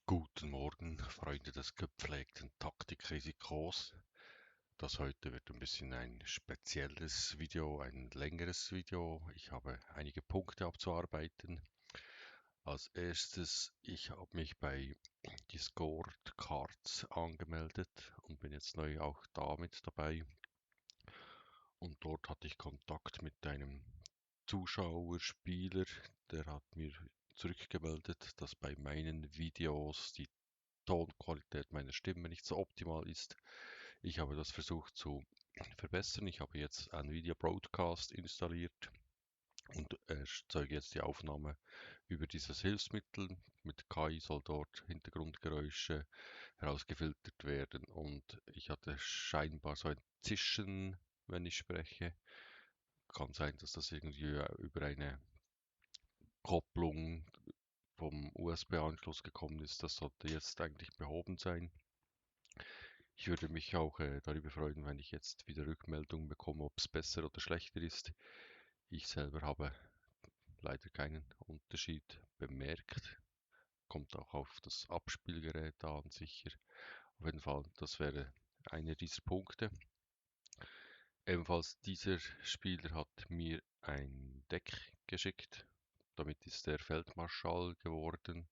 Guten Morgen, Freunde des gepflegten Taktikrisikos. Das heute wird ein bisschen ein spezielles Video, ein längeres Video. Ich habe einige Punkte abzuarbeiten. Als erstes, ich habe mich bei Discord Cards angemeldet und bin jetzt neu auch damit dabei. Und dort hatte ich Kontakt mit einem Zuschauer, Spieler, der hat mir zurückgemeldet, dass bei meinen Videos die Tonqualität meiner Stimme nicht so optimal ist. Ich habe das versucht zu verbessern. Ich habe jetzt ein Video Broadcast installiert und erzeuge jetzt die Aufnahme über dieses Hilfsmittel. Mit KI soll dort Hintergrundgeräusche herausgefiltert werden und ich hatte scheinbar so ein Zischen, wenn ich spreche. Kann sein, dass das irgendwie über eine Kopplung vom USB-Anschluss gekommen ist. Das sollte jetzt eigentlich behoben sein. Ich würde mich auch darüber freuen, wenn ich jetzt wieder Rückmeldungen bekomme, ob es besser oder schlechter ist. Ich selber habe leider keinen Unterschied bemerkt. Kommt auch auf das Abspielgerät an, sicher. Auf jeden Fall, das wäre einer dieser Punkte. Ebenfalls dieser Spieler hat mir ein Deck geschickt. Damit ist der Feldmarschall geworden.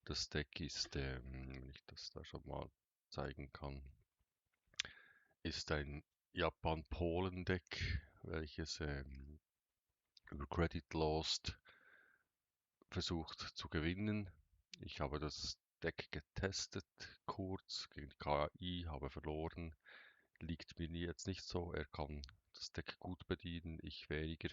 Das Deck ist, wenn ich das da schon mal zeigen kann, ist ein Japan-Polen-Deck, welches über Credit Lost versucht zu gewinnen. Ich habe das Deck getestet, kurz gegen die KI, habe verloren. Liegt mir jetzt nicht so. Er kann das Deck gut bedienen, ich weniger.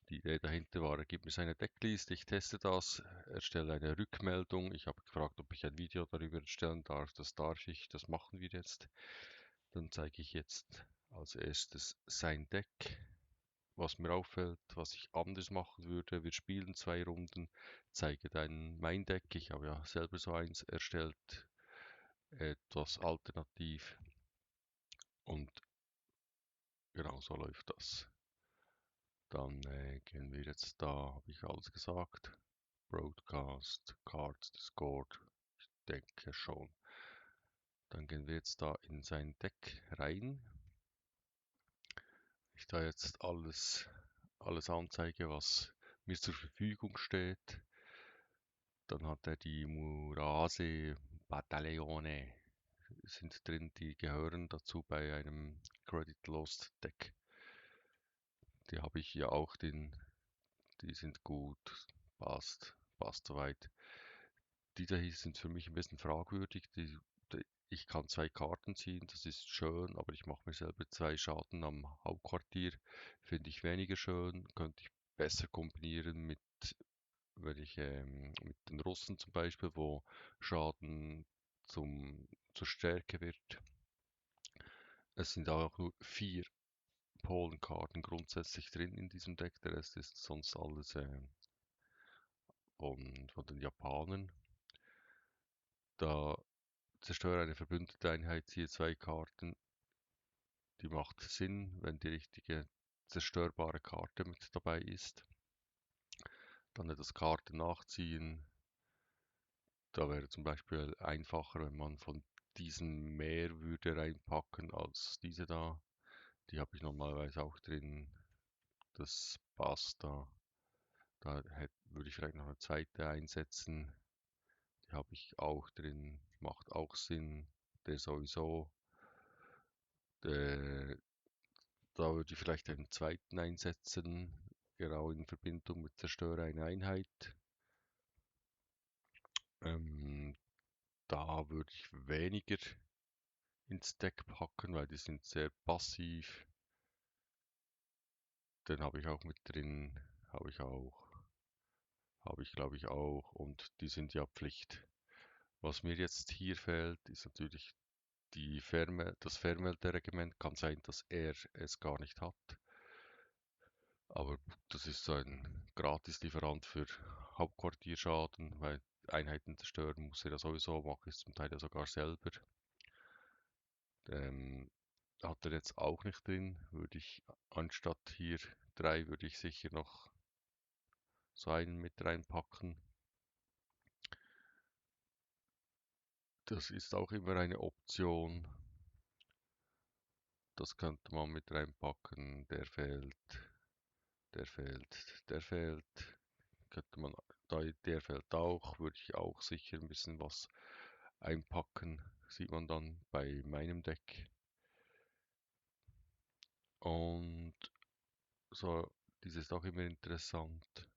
Die Idee dahinter war, er gibt mir seine Deckliste, ich teste das, erstelle eine Rückmeldung. Ich habe gefragt, ob ich ein Video darüber erstellen darf. Das darf ich, das machen wir jetzt. Dann zeige ich jetzt als erstes sein Deck. Was mir auffällt, was ich anders machen würde, wir spielen 2 Runden, zeige dann mein Deck. Ich habe ja selber so eins erstellt, etwas alternativ und genau so läuft das. Dann gehen wir jetzt da, habe ich alles gesagt. Broadcast, Cards, Discord, ich denke schon. Dann gehen wir jetzt da in sein Deck rein. Ich da jetzt alles anzeige, was mir zur Verfügung steht. Dann hat er die Murase Battaglione sind drin, die gehören dazu bei einem Credit Lost Deck. Die habe ich ja auch, die sind gut, passt soweit. Die da hier sind für mich ein bisschen fragwürdig. Ich kann 2 Karten ziehen, das ist schön, aber ich mache mir selber 2 Schaden am Hauptquartier. Finde ich weniger schön, könnte ich besser kombinieren mit, wenn ich mit den Russen zum Beispiel, wo Schaden zur Stärke wird. Es sind auch nur 4 Polenkarten grundsätzlich drin in diesem Deck, der Rest ist sonst alles von den Japanern. Da zerstöre eine verbündete Einheit, ziehe 2 Karten. Die macht Sinn, wenn die richtige zerstörbare Karte mit dabei ist. Dann etwas Karten nachziehen. Da wäre zum Beispiel einfacher, wenn man von diesen mehr würde reinpacken als diese da. Die habe ich normalerweise auch drin. Das passt da. Würde ich vielleicht noch eine zweite einsetzen. Die habe ich auch drin. Macht auch Sinn. Der sowieso. Der, Da würde ich vielleicht einen zweiten einsetzen. Genau in Verbindung mit Zerstöre eine Einheit. Ähm, Da würde ich weniger ins Deck packen, weil die sind sehr passiv. Den habe ich auch mit drin. Habe ich auch. Habe ich glaube ich auch. Und die sind ja Pflicht. Was mir jetzt hier fehlt, ist natürlich das Fernmelderegiment. Kann sein, dass er es gar nicht hat. Aber das ist so ein Gratislieferant für Hauptquartierschaden, weil Einheiten zerstören muss er ja sowieso, mache ich zum Teil ja sogar selber. Ähm, Hat er jetzt auch nicht drin, würde ich anstatt hier 3, würde ich sicher noch so einen mit reinpacken. Das ist auch immer eine Option. Das könnte man mit reinpacken. Der fehlt, der fehlt, der fehlt. Könnte man, der fehlt auch. Würde ich auch sicher ein bisschen was einpacken. Sieht man dann bei meinem Deck. Und so, dieses ist auch immer interessant.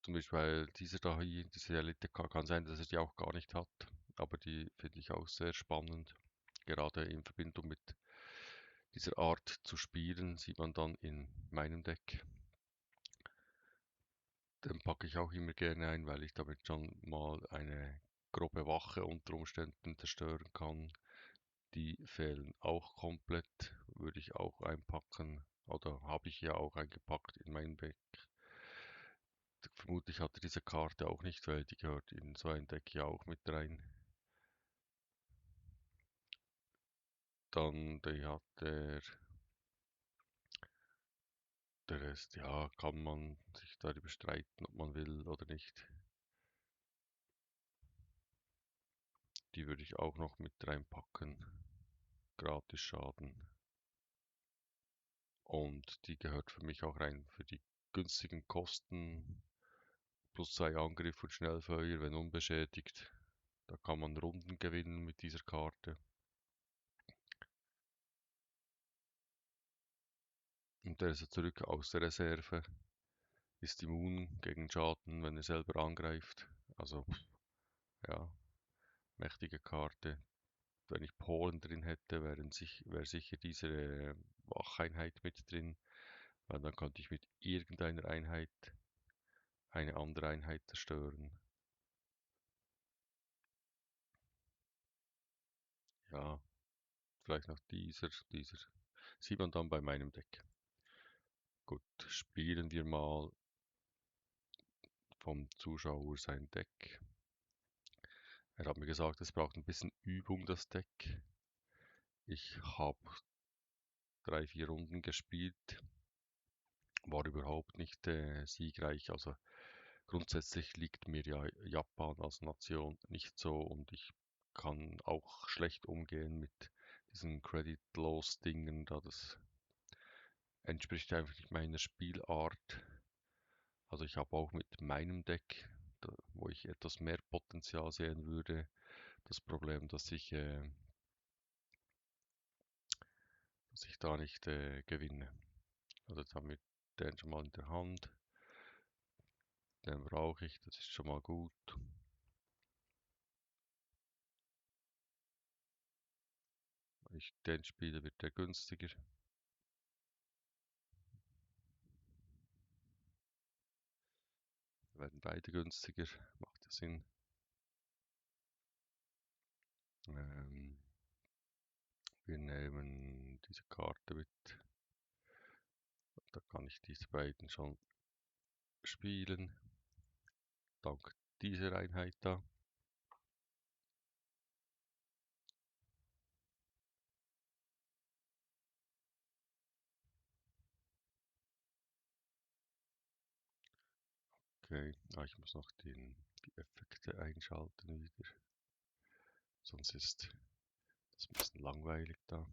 Zum Beispiel, weil dieser da hier, diese Elite kann sein, dass er die auch gar nicht hat. Aber die finde ich auch sehr spannend. Gerade in Verbindung mit dieser Art zu spielen, sieht man dann in meinem Deck. Den packe ich auch immer gerne ein, weil ich damit schon mal eine grobe Wache unter Umständen zerstören kann. Die fehlen auch komplett, würde ich auch einpacken. Oder habe ich ja auch eingepackt in mein Deck. Vermutlich hat er diese Karte auch nicht, weil die gehört in so ein Deck ja auch mit rein. Dann die hat der Rest, ja, kann man sich darüber streiten, ob man will oder nicht. Die würde ich auch noch mit reinpacken. Gratis Schaden. Und die gehört für mich auch rein für die günstigen Kosten. Plus 2 Angriff und Schnellfeuer, wenn unbeschädigt. Da kann man Runden gewinnen mit dieser Karte. Und der ist zurück aus der Reserve. Ist immun gegen Schaden, wenn er selber angreift. Also, ja, mächtige Karte. Wenn ich Polen drin hätte, wäre sicher diese Wacheinheit mit drin. Weil dann könnte ich mit irgendeiner Einheit eine andere Einheit zerstören. Ja, vielleicht noch dieser. Sieht man dann bei meinem Deck. Gut, spielen wir mal vom Zuschauer sein Deck. Er hat mir gesagt, es braucht ein bisschen Übung, das Deck. Ich habe 3, 4 Runden gespielt, war überhaupt nicht siegreich. Also grundsätzlich liegt mir ja Japan als Nation nicht so und ich kann auch schlecht umgehen mit diesen Credit-Loss-Dingen, da das entspricht einfach nicht meiner Spielart. Also ich habe auch mit meinem Deck, wo ich etwas mehr Potenzial sehen würde, das Problem, dass ich da nicht gewinne. Also jetzt haben wir den schon mal in der Hand. Den brauche ich, das ist schon mal gut. Wenn ich den spiele, wird der günstiger. Werden beide günstiger, macht ja Sinn. Ähm, Wir nehmen diese Karte mit. Da kann ich diese beiden schon spielen. Dank dieser Einheit da. Okay, ich muss noch die Effekte einschalten wieder. Sonst ist das ein bisschen langweilig da.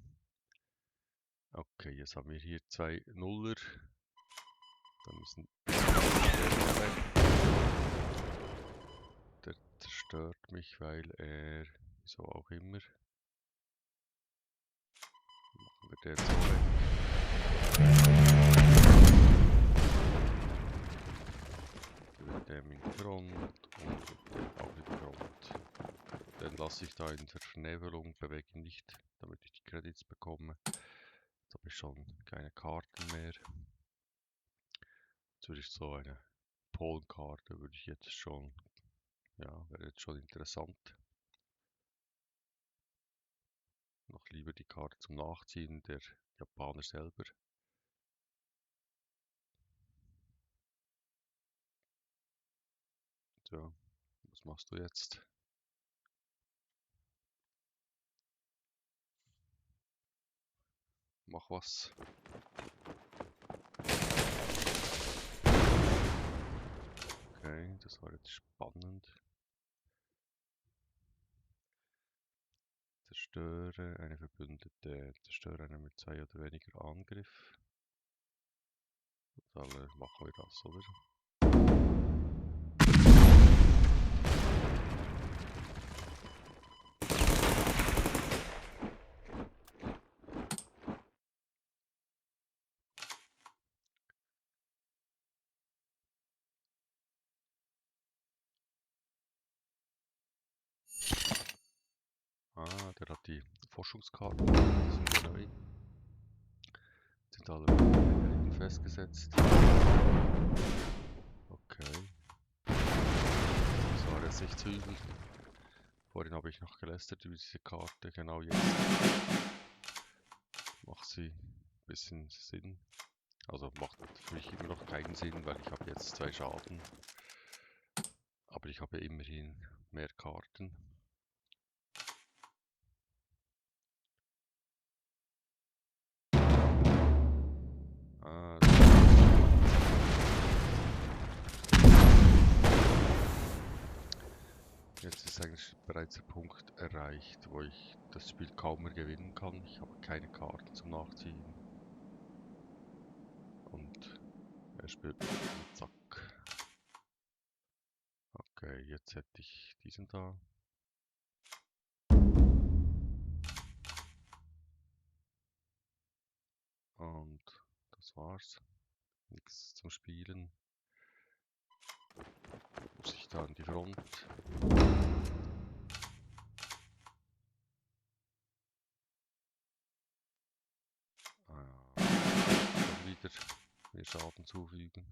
Okay, jetzt haben wir hier 2 Nuller. Da müssen der zerstört mich, weil er, wieso auch immer, machen wir den so weg. Mit dem in die Front und mit dem auch in die Front. Den lasse ich da in der Vernebelung, bewege ihn nicht, damit ich die Credits bekomme. Jetzt habe ich schon keine Karten mehr. Jetzt würde ich so eine Polenkarte, würde ich jetzt schon, ja, wäre jetzt schon interessant. Noch lieber die Karte zum Nachziehen der Japaner selber. So, was machst du jetzt? Mach was. Okay, das war jetzt spannend. Zerstöre eine Verbündete. Zerstöre eine mit 2 oder weniger Angriff. Dann machen wir das, oder? Ah, der hat die Forschungskarten, die sind ja neu. Sind alle hinten festgesetzt. Okay. Das war jetzt nicht zu übel. Vorhin habe ich noch gelästert über diese Karte, genau jetzt macht sie ein bisschen Sinn. Also macht für mich immer noch keinen Sinn, weil ich habe jetzt 2 Schaden. Aber ich habe immerhin mehr Karten. Ah, jetzt ist eigentlich bereits der Punkt erreicht, wo ich das Spiel kaum mehr gewinnen kann. Ich habe keine Karten zum Nachziehen. Und er spielt zack. Okay, jetzt hätte ich diesen da. Und das war's. Nichts zum Spielen. Muss ich da an die Front. Schon wieder mehr Schaden zufügen.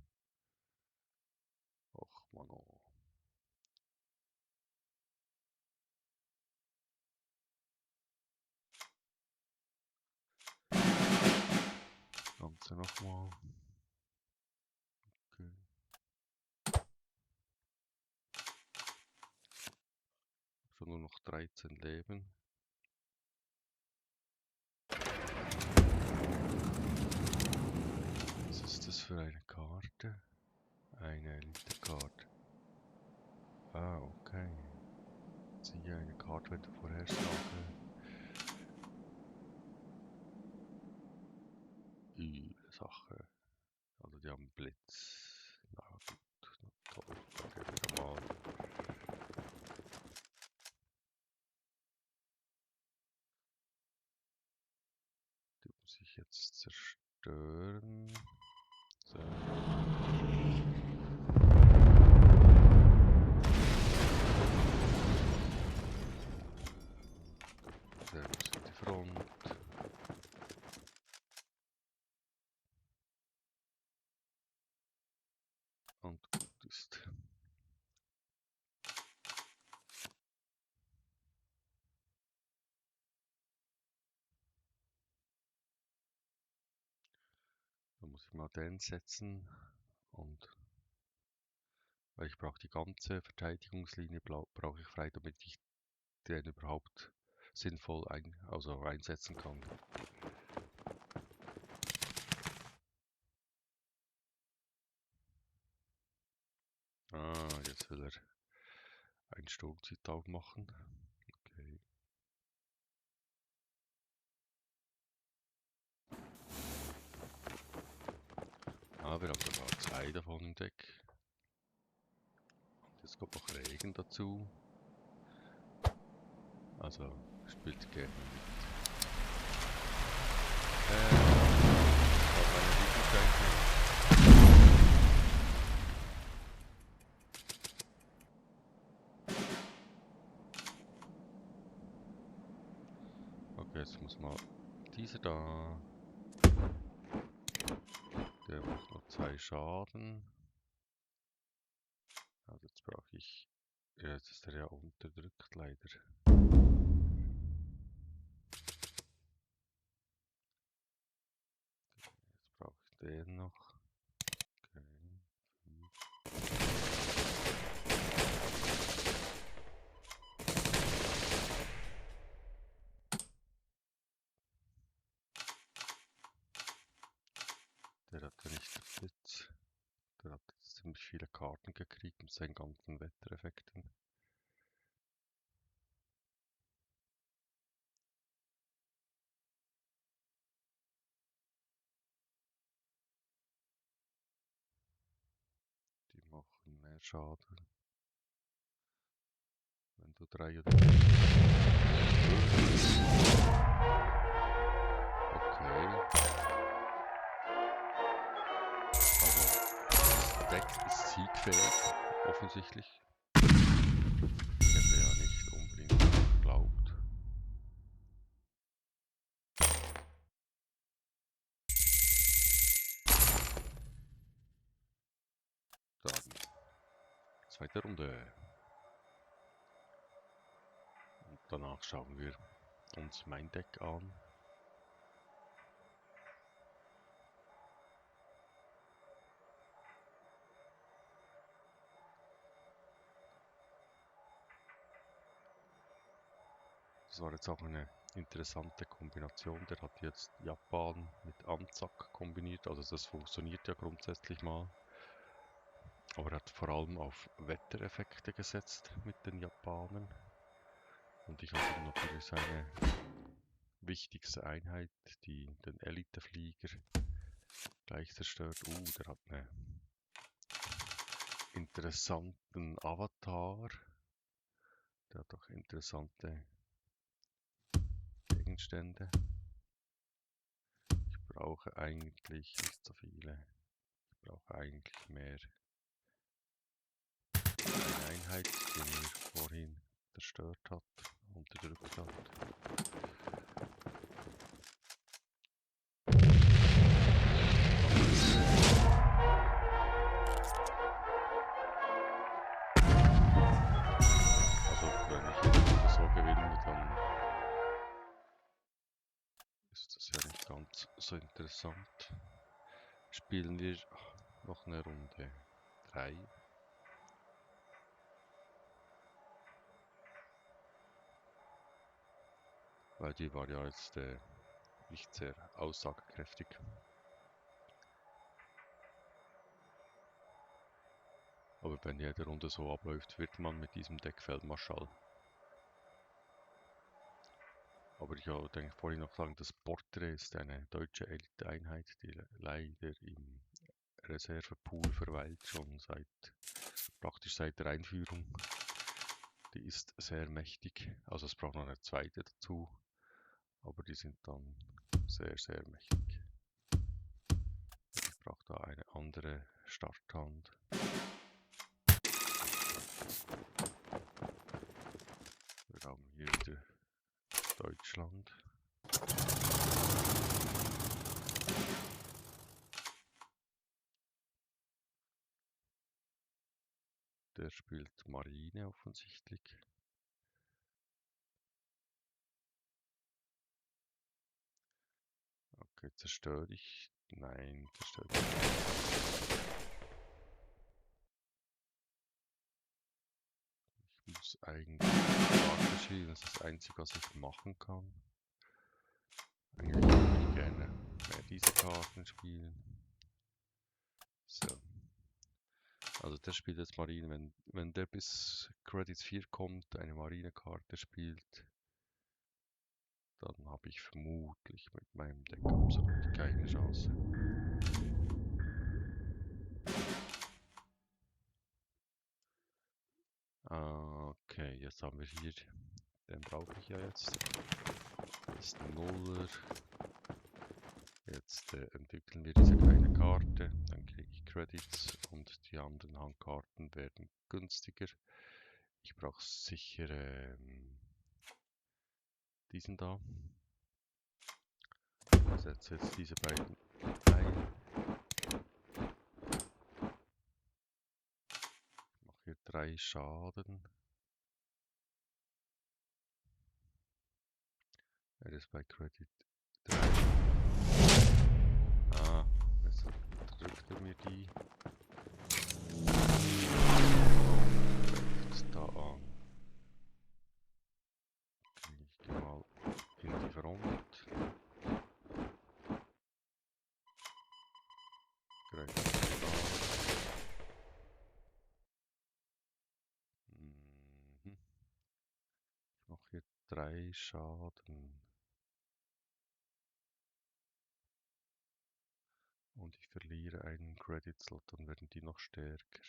Och, Mano. Ganze nochmal. Okay. Schon nur noch 13 Leben. Was ist das für eine Karte? Eine Elite-Karte. Ah, okay. Ziehe eine Karte, wenn du Vorhersage. Üble Sache. Also die haben Blitz. Na gut, na toll. Dann gehen wir mal. Die muss ich jetzt zerstören. So. Der muss in die Front. Und gut ist. Dann muss ich mal den setzen. Und weil ich brauche die ganze Verteidigungslinie brauche ich frei, damit ich den überhaupt sinnvoll einsetzen kann. Ah, jetzt will er einen Sturmziehtaug machen. Okay. Ah, wir haben sogar 2 davon im Deck. Und jetzt kommt noch Regen dazu. Also spielt gerne mit. Ich habe eine Lieblingseinheit. Okay, jetzt muss mal dieser da. Der macht noch 2 Schaden. Also jetzt brauche ich. Ja, jetzt ist er ja unterdrückt leider. Jetzt brauche ich den noch. Okay. Der hat ja nicht Blitz. Der hat jetzt ziemlich viele Karten gekriegt mit seinen ganzen Wettereffekten. mehr Schaden. Wenn du 3 oder... Okay. Also, das Deck ist siegfähig, offensichtlich. Ich hätte ja nicht unbedingt geglaubt. Dann, zweite Runde. Und danach schauen wir uns mein Deck an. Das war jetzt auch eine interessante Kombination. Der hat jetzt Japan mit Anzac kombiniert. Also das funktioniert ja grundsätzlich mal. Aber er hat vor allem auf Wettereffekte gesetzt mit den Japanern. Und ich habe ihm natürlich seine wichtigste Einheit, den Eliteflieger, gleich zerstört. Der hat einen interessanten Avatar. Der hat auch interessante Gegenstände. Ich brauche eigentlich nicht so viele. Ich brauche eigentlich mehr eine Einheit, die mir vorhin zerstört hat, unterdrückt hat. Also wenn ich jetzt so gewinne, dann ist das ja nicht ganz so interessant. Spielen wir noch eine Runde 3. Weil die war ja jetzt nicht sehr aussagekräftig. Aber wenn jede Runde so abläuft, wird man mit diesem Deck Feldmarschall. Aber ich wollte vorhin noch sagen, das Porträt ist eine deutsche Elite-Einheit, die leider im Reservepool verweilt, schon praktisch seit der Einführung. Die ist sehr mächtig, also es braucht noch eine zweite dazu, aber die sind dann sehr, sehr mächtig. Ich brauche da eine andere Starthand. Wir haben hier wieder Deutschland. Der spielt Marine offensichtlich. Okay, zerstöre ich? Nein, zerstöre ich nicht. Ich muss eigentlich Karte spielen, das ist das Einzige, was ich machen kann. Eigentlich würde ich gerne mehr diese Karten spielen. So. Also der spielt jetzt Marine, wenn der bis Credits 4 kommt, eine Marinekarte spielt, dann habe ich vermutlich mit meinem Deck absolut keine Chance. Okay, jetzt haben wir hier, den brauche ich ja jetzt. Das ist ein Nuller. Jetzt entwickeln wir diese kleine Karte, dann kriege ich Credits und die anderen Handkarten werden günstiger. Ich brauche sicher diesen da. Ich setze jetzt diese beiden ein. Ich mache hier 3 Schaden. Er ist bei Credit 3. Jetzt drückt er mir die. Greift da an. Ich gehe mal in die Front. Greift da an. Ich mache hier 3 Schaden. Und ich verliere einen Credit Slot, dann werden die noch stärker.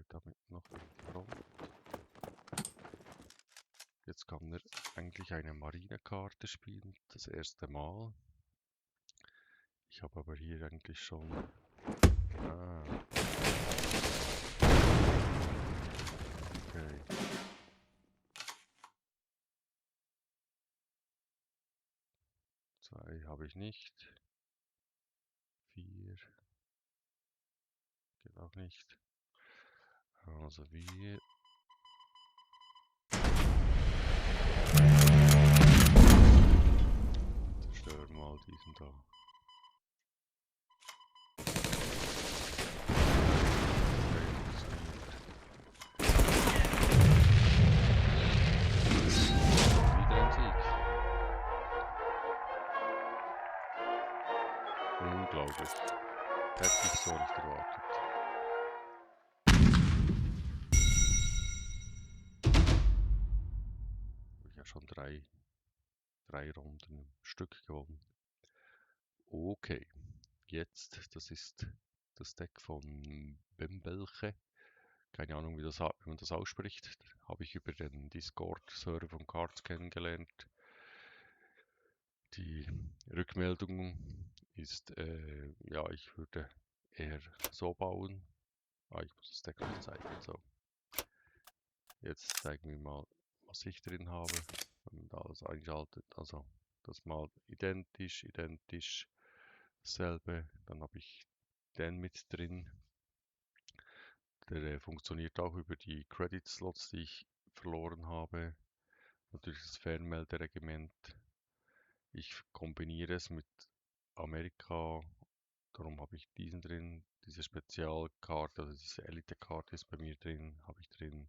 damit noch die Front. Jetzt kann er eigentlich eine Marinekarte spielen, das erste Mal. Ich habe aber hier eigentlich schon... Okay. Zwei habe ich nicht. 4 geht auch nicht. Also wir... zerstören mal diesen da. Unglaublich. Hätte ich so nicht erwartet. Habe ich ja schon drei Runden im Stück gewonnen. Okay, jetzt, das ist das Deck von Bembelche. Keine Ahnung, wie man das ausspricht. Habe ich über den Discord-Server von Cards kennengelernt. Die Rückmeldung ist, ja, ich würde eher so bauen. Ich muss das Deck noch zeigen. So. Jetzt zeigen wir mal, was ich drin habe. Wenn man da alles einschaltet, also das mal identisch, dasselbe. Dann habe ich den mit drin. Der funktioniert auch über die Credit Slots, die ich verloren habe. Natürlich das Fernmelderegiment. Ich kombiniere es mit Amerika, darum habe ich diesen drin. Diese Spezialkarte, also diese Elite-Karte ist bei mir drin, habe ich drin.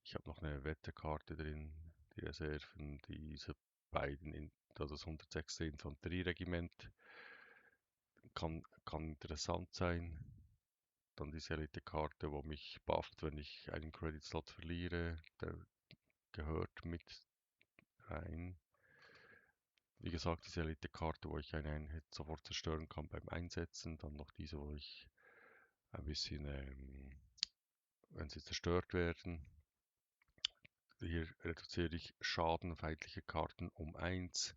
Ich habe noch eine Wetterkarte drin, die Reserven, diese beiden, also das 106. Infanterieregiment kann interessant sein. Dann diese Elite-Karte, wo mich bufft, wenn ich einen Credit-Slot verliere, der gehört mit rein. Wie gesagt, diese Elite-Karte, wo ich eine Einheit sofort zerstören kann beim Einsetzen. Dann noch diese, wo ich ein bisschen, wenn sie zerstört werden. Hier reduziere ich Schaden feindlicher Karten um 1,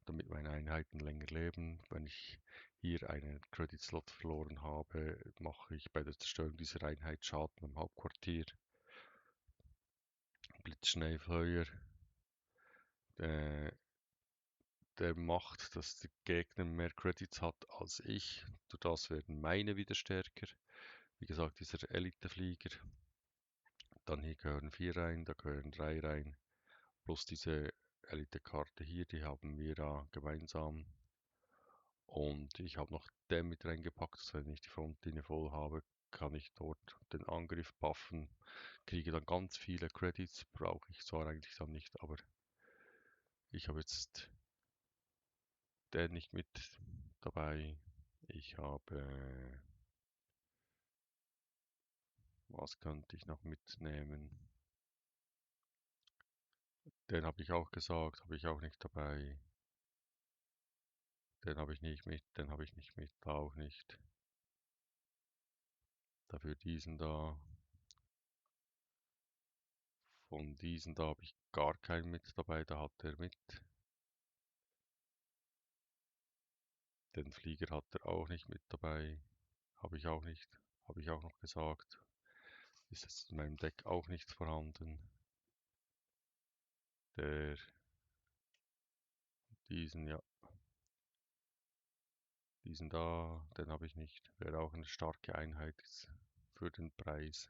damit meine Einheiten länger leben. Wenn ich hier einen Credit Slot verloren habe, mache ich bei der Zerstörung dieser Einheit Schaden am Hauptquartier. Blitzschnellfeuer. Der macht, dass der Gegner mehr Credits hat als ich. Durch das werden meine wieder stärker. Wie gesagt, dieser Elite-Flieger. Dann hier gehören 4 rein, da gehören 3 rein. Plus diese Elite-Karte hier, die haben wir da gemeinsam. Und ich habe noch den mit reingepackt, dass wenn ich die Frontlinie voll habe, kann ich dort den Angriff buffen. Kriege dann ganz viele Credits, brauche ich zwar eigentlich dann nicht, aber ich habe jetzt den nicht mit dabei. Ich habe, was könnte ich noch mitnehmen? Den habe ich auch gesagt, habe ich auch nicht dabei. Den habe ich nicht mit, den habe ich nicht mit, da auch nicht. Dafür diesen da. Von diesen da habe ich gar keinen mit dabei, da hat er mit. Den Flieger hat er auch nicht mit dabei. Habe ich auch nicht. Habe ich auch noch gesagt. Ist jetzt in meinem Deck auch nicht vorhanden. Diesen, ja. Diesen da, den habe ich nicht. Wäre auch eine starke Einheit für den Preis.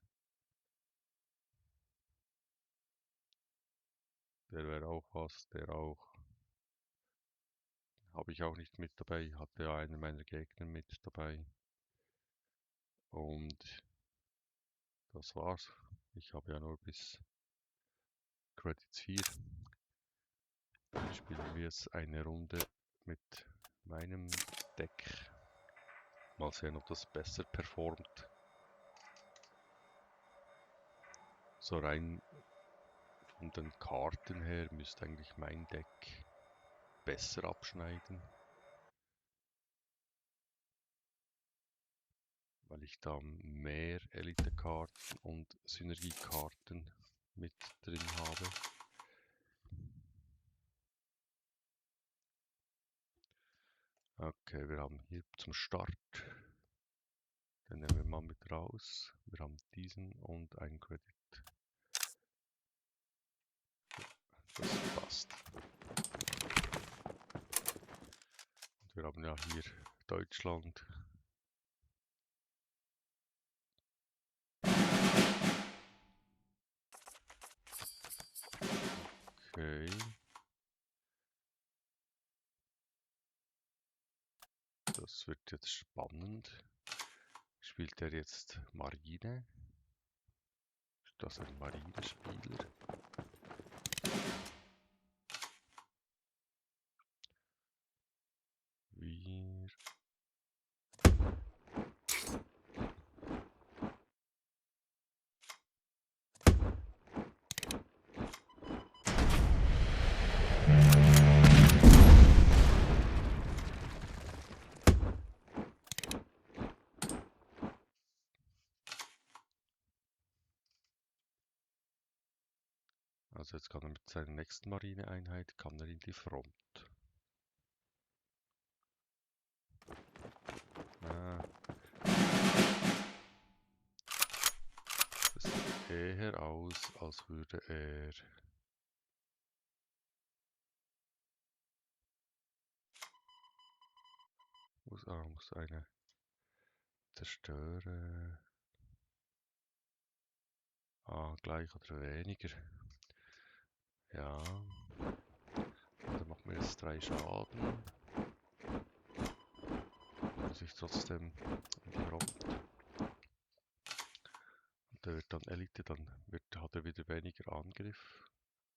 Der wäre auch was, der auch. Habe ich auch nicht mit dabei. Hatte ja einen meiner Gegner mit dabei. Und das war's. Ich habe ja nur bis Credits 4. Dann spielen wir jetzt eine Runde mit meinem Deck. Mal sehen, ob das besser performt. So rein von den Karten her müsste eigentlich mein Deck besser abschneiden. weil ich da mehr Elite-Karten und Synergiekarten mit drin habe. Okay, wir haben hier zum Start, den nehmen wir mal mit raus. Wir haben diesen und einen Credit. Das passt. Und wir haben ja hier Deutschland. Okay. Das wird jetzt spannend. Spielt er jetzt Marine? Ist das ein Marinespieler? Wir Also jetzt kann er mit seiner nächsten Marineeinheit kann er in die Front. Das sieht eher aus, als würde er muss eine zerstören. Gleich oder weniger. Ja. Dann machen wir jetzt 3 Schaden. Muss ich trotzdem in die Front. Und der wird dann Elite, dann hat er wieder weniger Angriff.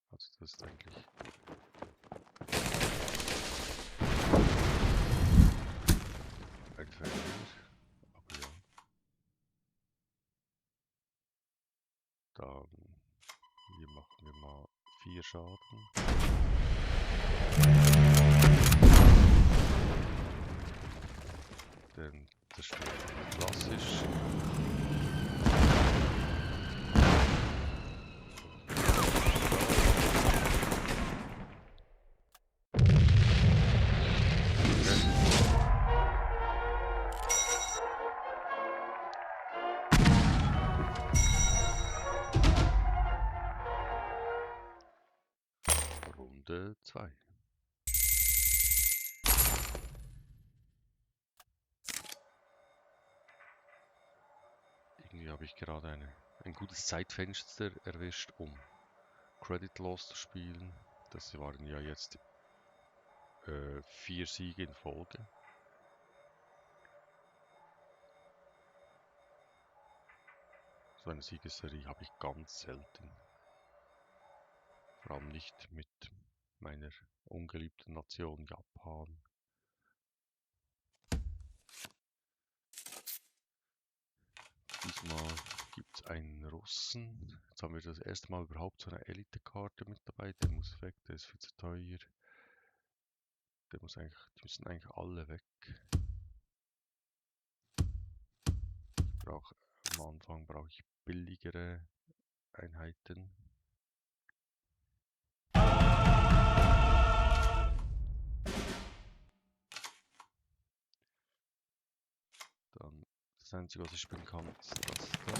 Also das ist eigentlich ein Fehler. Aber ja. Dann hier machen wir mal 4 Schaden. Den zerstören wir klassisch. Runde 2. Irgendwie habe ich gerade ein gutes Zeitfenster erwischt, um Credit Loss zu spielen. Das waren ja jetzt 4 Siege in Folge. So eine Siegesserie habe ich ganz selten. Vor allem nicht mit meiner ungeliebten Nation Japan. Diesmal gibt es einen Russen. Jetzt haben wir das erste Mal überhaupt so eine Elite-Karte mit dabei. Der muss weg, der ist viel zu teuer. Die müssen eigentlich alle weg. Am Anfang brauche ich billigere Einheiten. Dann das Einzige, was ich spielen kann, ist das da.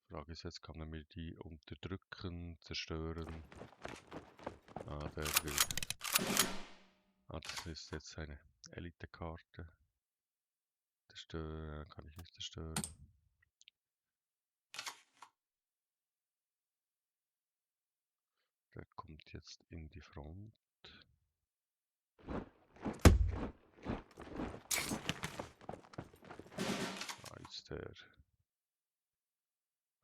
Frage ist jetzt, kann er mir die unterdrücken, zerstören? Der will. Das ist jetzt eine Elite-Karte. Zerstören kann ich nicht zerstören. Der kommt jetzt in die Front. Da ist der.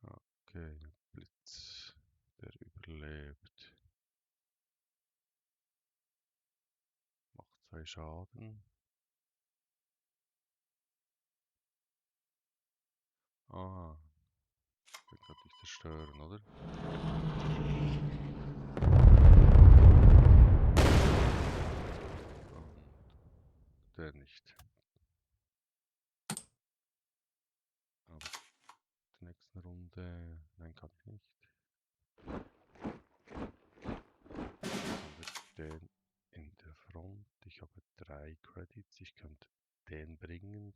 Okay, Blitz. Der überlebt. Macht 2 Schaden. Den kann ich zerstören, oder?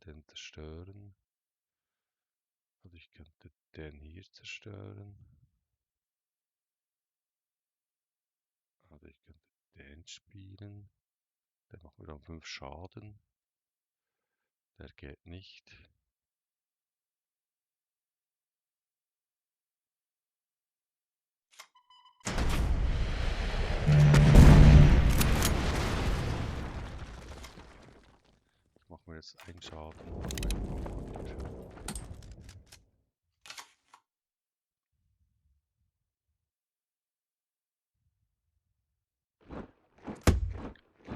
den zerstören. Also ich könnte den hier zerstören. Also ich könnte den spielen. Der macht mir dann 5 Schaden. Der geht nicht. Ich mache mir jetzt einen Schaden an meinen Bombardier.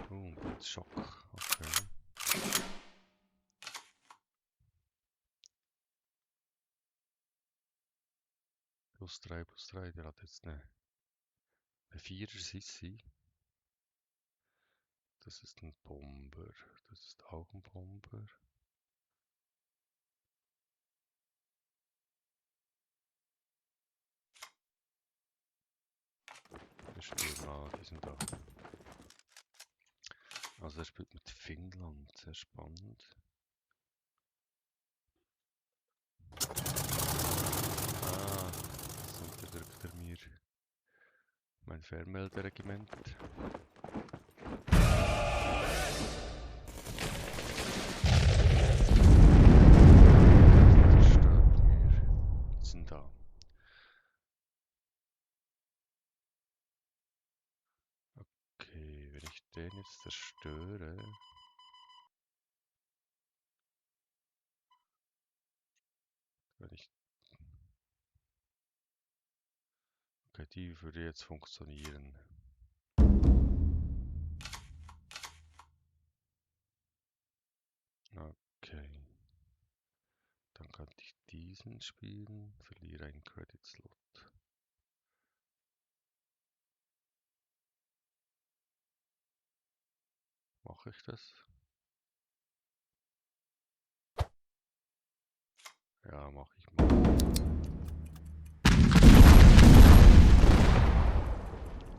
Mit Schock. Okay. +3/+3, der hat jetzt eine 4er Sissi. Das ist ein Bomber. Das ist auch ein Bomber. Wir spielen mal diesen da. Also er spielt mit Finnland, sehr spannend. Jetzt unterdrückt er mir mein Fernmelderegiment. Zerstört mir diesen da. Okay, wenn ich den jetzt zerstöre, okay, die würde jetzt funktionieren. Okay. Dann kann ich diesen spielen, verliere einen Credit Slot. Mache ich das? Ja, mache ich mal.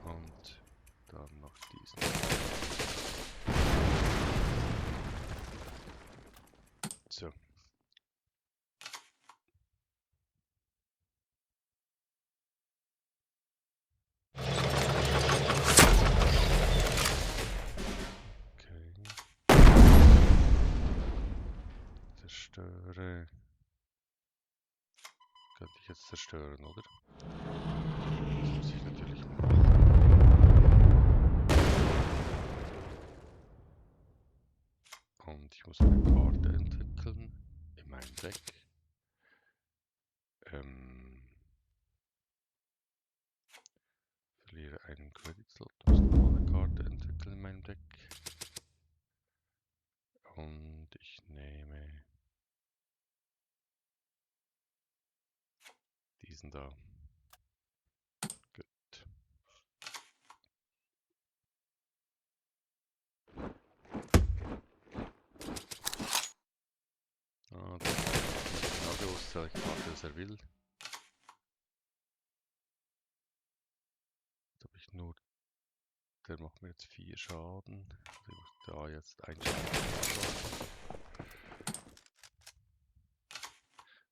Und dann noch diesen. So. Okay. Zerstöre. Könnte ich jetzt zerstören, oder? Das muss ich natürlich machen. Und ich muss eine Karte entwickeln in meinem Deck. Verliere einen Credit Slot, muss nochmal eine Karte entwickeln in meinem Deck. Und ich nehme diesen da. Gut. Ah, das ist genau gewusst, welche Karte das er will. Jetzt habe ich nur, der macht mir jetzt 4 Schaden. Also ich muss da jetzt einen Schaden machen.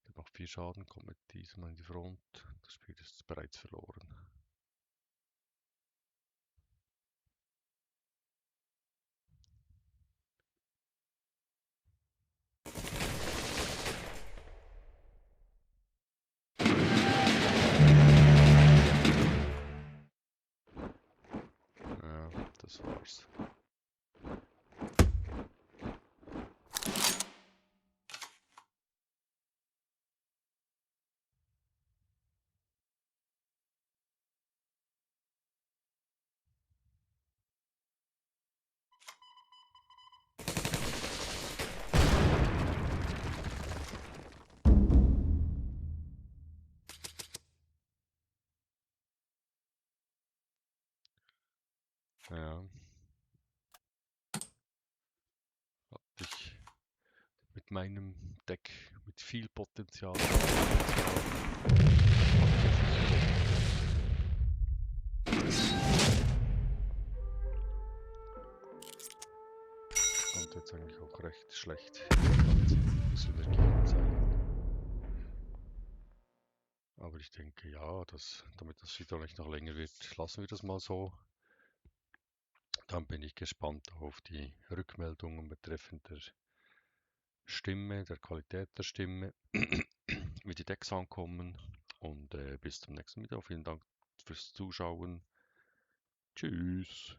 Der macht 4 Schaden, kommt mit diesem an die Front. Das Spiel ist bereits verloren. Ja, das war's. Ja. Hatte ich mit meinem Deck mit viel Potenzial. Und jetzt eigentlich auch recht schlecht. Synergien zeigen. Aber ich denke, ja, damit das Video nicht noch länger wird, lassen wir das mal so. Dann bin ich gespannt auf die Rückmeldungen betreffend der Stimme, der Qualität der Stimme, wie die Decks ankommen. Und bis zum nächsten Video. Vielen Dank fürs Zuschauen. Tschüss.